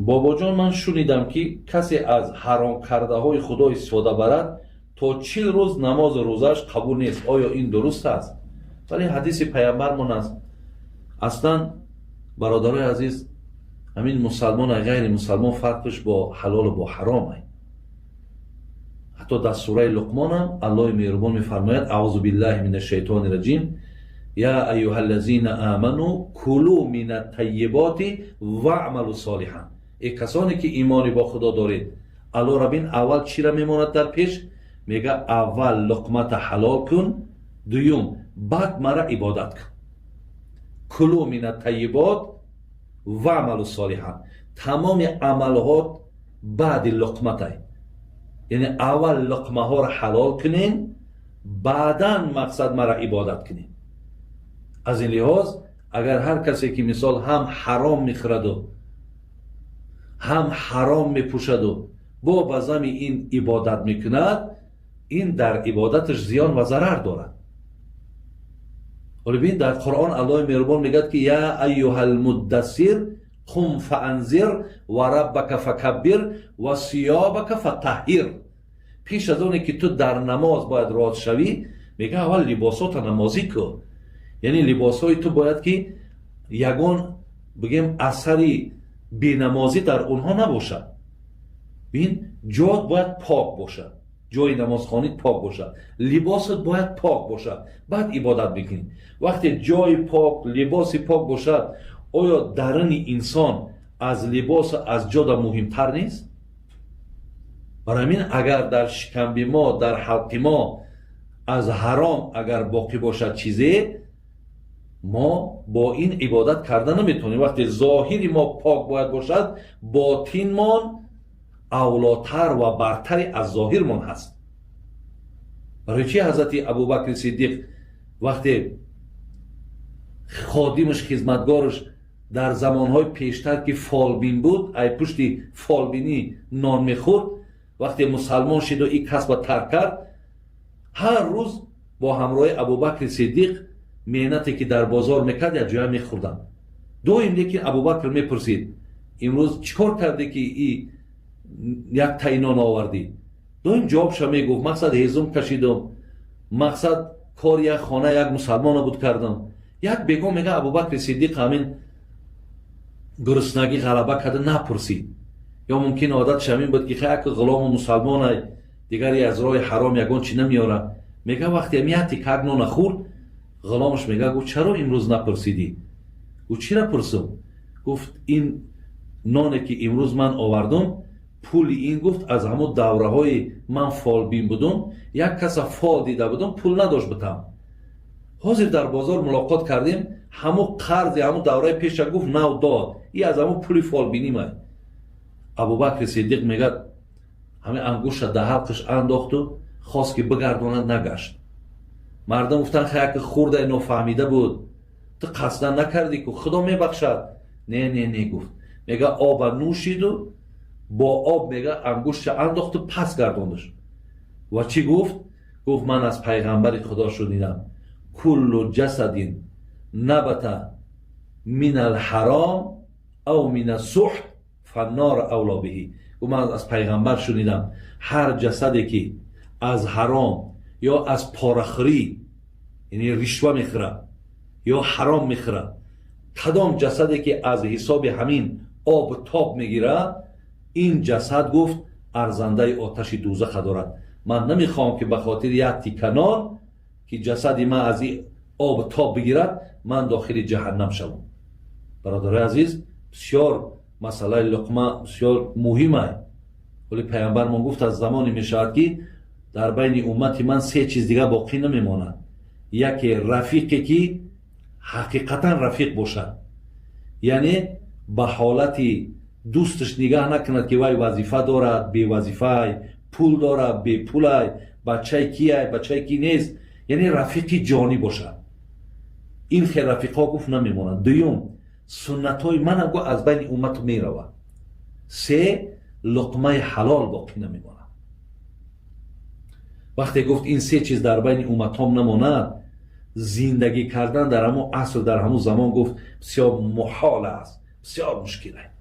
Бобоҷон, ман шунидам, ки касе аз ҳаромкардаҳои Худо истифода барад, то 40 рӯз намозу рӯзааш қабул нест. Оё ин дуруст аст? Вале ҳадиси паямбармон аст. Аслан, бародарои азиз, ҳамин мусалмон ғайри мусалмон фарқш бо ҳалолу бо ҳаром ай. Ҳатто дар сураи Луқмонам Аллоҳи меҳрубон мефармояд: أعوذ بالله من الشيطان الرجيم، يا أيها الذين آمنوا كلوا من الطيبات واعملوا صالحا. Э касоне ки имони бо Худо доред! Аллоҳ рабин аввал чира мемонад дар пеш? Мега: аввал луқмата ҳалол кун, дуюм баъд мара ибодат кун. كلوا من الطيبات واعملوا صالحا. Тамоми амалҳо баъди луқматай, яъне аввал луқмаҳоро ҳалол кунен, баъдан мақсад мара ибодат кунен. Аз ин лиҳоз, агар ҳар касе ки, мисол, ҳам ҳаром мехӯраду, ҳам ҳаром мепӯшаду, бо ба зами ин ибодат мекунад, ин дар ибодаташ зиён ва зарар дорад. Ҳоло бин, дар Қуръон Аллоҳи меҳрубон мегӯяд, ки يا أيها المدثر قم فأنذر وربك فكبر وثيابك فطهر. Пеш аз оне ки ту дар намоз бояд рост шавӣ, мега, аввал либосота намозӣ кун. Яъне либосҳои ту бояд ки ягон, бигем, асари бенамозӣ дар онҳо набошад. Бин, ҷоят бояд пок бошад, ҷои намозхонит пок бошад, либосат бояд пок бошад, баъд ибодат мекунӣ. Вақте ҷои пок, либоси пок бошад, оё даруни инсон аз либосу аз ҷода муҳимтар нест? Барои ҳамин, агар дар шикамби мо, дар ҳалқи мо аз ҳаром агар боқӣ бошад чизе, мо бо ин ибодат карда наметавонем. Вақте зоҳири мо пок бояд бошад, ботинмон авлотар ва бартари аз зоҳирмон ҳаст. Барои чи ҳазрати Абубакри Сиддиқ, вақте ходимаш, хизматгораш дар замонҳои пештар, ки фолбин буд, ай пушти фолбинӣ нон мехӯрд, вақте мусалмон шиду ин касба тарк кард, ҳар рӯз бо ҳамроҳи Абубакри Сиддиқ меҳнате ки дар бозор мекард, якҷоя мехӯрданд доим. Лекин Абубакр мепурсид: «Имрӯз чӣ кор кардӣ, ки и як тай нон овардӣ?» Доим ҷавобша мегуфт: «Мақсад, ҳезум кашидум, мақсад, кори як хона як мусалмона буд, кардам». Як бегом, мега, Абубакри Сиддиқ ҳамин гуруснагӣ ғалаба карда напурсид. Ё мумкин одатш ҳамин буд, ки як ғулому мусалмонай, дигаре аз роҳи ҳаром ягон чи намеёра. Мега, вақте ам як тикак нона хӯрд, ғуломаш, мега, гуфт: «Чаро имрӯз напурсидӣ?» Гуфт: «Чира пурсум?» Гуфт: «Ин ноне ки имрӯз ман овардум, пули ин, гуфт, аз ҳамон давраҳои ман фолбин будум, як каса фол дида будум, пул надошт бутам. Ҳозир дар бозор мулоқот кардем, ҳамун қарзи ҳамун давраи пеша, гуфт, нав дод. И аз ҳамун пули фолбинимай». Абубакри Сиддиқ, мегӯяд, ҳамин ангушта дар ҳалқаш андохту хост, ки бигардонад, нагашт. Мардум гуфтанд: «Хаяки хурдай нофаҳмида буд, ту қасдан накардӣ ку, Худо мебахшад». «Не, не, не», гуфт. Мега, оба нӯшиду бо об, мега, ангуштша андохту пас гардондаш. Ва чӣ гуфт? Гуфт: «Ман аз пайғамбари Худо шунидам: كل جسد نبت من الحرام أو من السحت فالنار أولى به». Гуфт: «Ман аз пайғамбар шунидам, ҳар ҷасаде ки аз ҳаром ё аз порахӯрӣ, яъне ришва мехӯрад ё ҳаром мехӯрад, кадом ҷасаде ки аз ҳисоби ҳамин об тоб мегирад, ин ҷасад, гуфт, арзандаи оташи дӯзаха дорад. Ман намехоҳам, ки ба хотири як тика нон, ки ҷасади ман аз ин об тоб бигирад, ман дохили ҷаҳаннам шавам». Бародарои азиз, бисёр масъалаи луқма бисёр муҳим ай. Вале пайғамбармон гуфт, аз замоне мешавад, ки дар байни уммати ман се чиз дигар боқӣ намемонад: яке рафиқе, ки ҳақиқатан рафиқ бошад, яъне ба ҳолати дӯсташ нигаҳ накунад, ки вай вазифа дорад, бевазифай, пул дорад, бепулай, бачаи кияй, бачаи ки нест, яъне рафиқи ҷонӣ бошад. Ин хел рафиқҳо, гуфт, намемонад. Дуюм, суннатҳои манам, гуфт, аз байни уммату меравад. Се, луқмаи ҳалол боқӣ намемонад. Вақте, гуфт, ин се чиз дар байни умматҳом намонад, зиндагӣ кардан дар ҳамун аср, дар ҳамун замон, гуфт, бисёр муҳол аст, бисёр мушкил аст.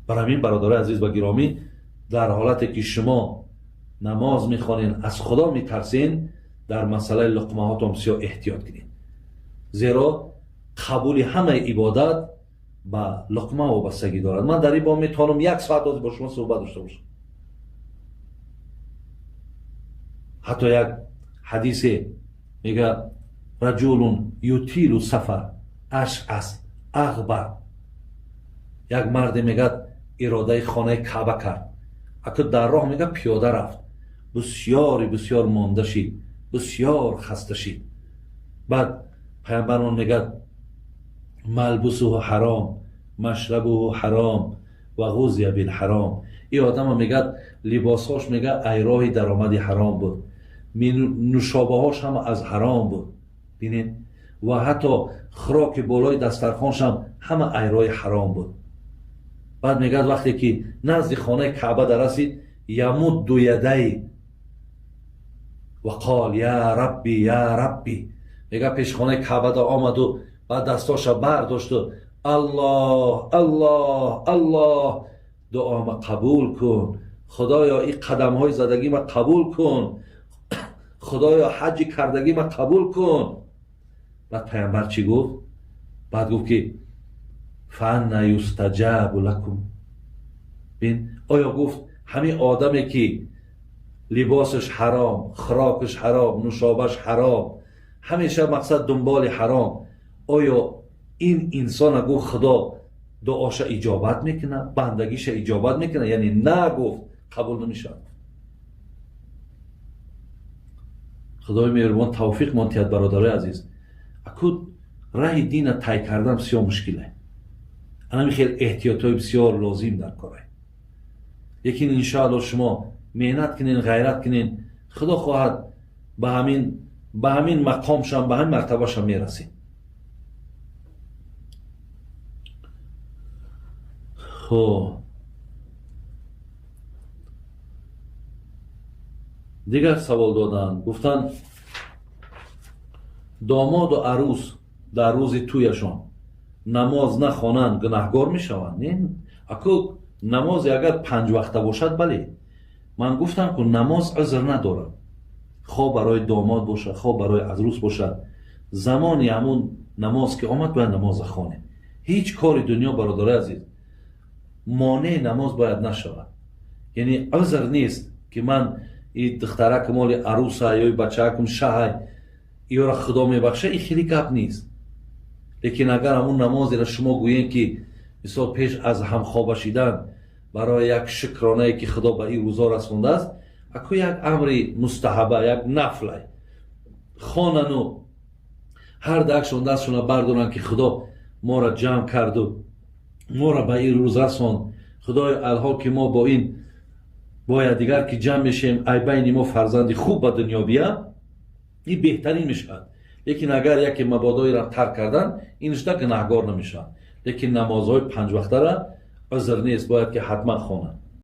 Барои ҳамин бародарои азиз ва гиромӣ, дар ҳолате ки шумо намоз мехонед, аз Худо метарсен, дар масъалаи луқмаҳотон бисёр эҳтиёт кунед, зеро қабули ҳамаи ибодат ба луқма вобастагӣ дорад. Ман дар ин боб метавонам як соат бо шумо суҳбат дошта бошам. Ҳатто як ҳадисе мега: раҷулун ютилу сафар ашъас ағбар. Як марде мегад иродаи хонаи Каъба кард, аку дар роҳ мега пиёда рафт, бисёри бисёр монда шид, бисёр хаста шид. Баъд паямбармон мегад: малбусуҳу ҳаром, машрабуҳу ҳаром ва ғузия билҳаром. Ин одама мегад либосҳош мега ай роҳи даромади ҳаром буд, нушобаҳош ҳама аз ҳаром буд, бинед, ва ҳатто хӯроки болои дастархоншам ҳама ай роҳи ҳаром буд. Баъд мегӯяд вақте ки назди хонаи Каъба дарасид, ямудду ядай ва қол я рабби, я рабби. Мегӯяд пеши хонаи Каъба да омаду баъд дастоша бардошту Аллоҳ, Аллоҳ, Аллоҳ, дуома қабул кун, Худоё, ин қадамҳои задагима қабул кун, Худоё, ҳаҷи кардагима қабул кун. Баъд паямбар чӣ гуфт? Баъд гуфт ки фаанна юстаҷабу лакум. Бин, оё гуфт ҳамин одаме ки либосаш ҳаром, хӯрокаш ҳаром, нушобаш ҳаром, ҳамеша мақсад дунболи ҳаром, оё ин инсона гуфт Худо дуоша иҷобат мекунад, бандагиша иҷобат мекунад? Яъне на, гуфт, қабул намешавад. Худои меҳрубон тавфиқ монтиҳад, бародарои азиз. Аку раҳи дина тай кардан бисёр мушкиле, анами хел эҳтиётҳои бисёр лозим дар корай. Лекин иншоалло шумо меҳнат кунен, ғайрат кунен, Худо хоҳад ба ҳамин мақомшам, ба ҳамин мартабашам мерасем. Хоб, дигар савол доданд, гуфтанд домоду арӯс дар рӯзи тӯяшон намоз нахонанд гунаҳгор мешаванд? Не, аку намозе агар панҷ вақта бошад, бале. Ман гуфтам ку намоз узр надорад, хо барои домод бошад, хо барои арӯс бошад. Замони ҳамун намоз ки омад, бояд намоза хонем. Ҳеҷ кори дунё, бародарои азиз, монеи намоз бояд нашавад. Яъне узр нест ки ман и духтаракам оли арӯса ё и бачаакам шаҳай, иёра Худо мебахша, ин хеле гап нест. Лекин агар ҳамун намозеро шумо гӯем ки мисол пеш аз ҳамхоба шидан барои як шукронае ки Худо ба ин рӯзо расондааст, аку як амри мустаҳаба, як нафлай хонану ҳар дакшон дастшона бардоранд ки Худо моро ҷамъ карду моро ба ин рӯз расонд, Худои алҳол ки мо бо ин бояд дигар ки ҷамъ мешем, ай байни мо фарзанди хуб ба дунё бия, ин беҳтарин мешавад. Лекин агар яке мабодоиро тарк кардан, иншда гунаҳгор намешавад. Лекин намозҳои панҷвақтара узр нест, бояд ки ҳатман хонанд.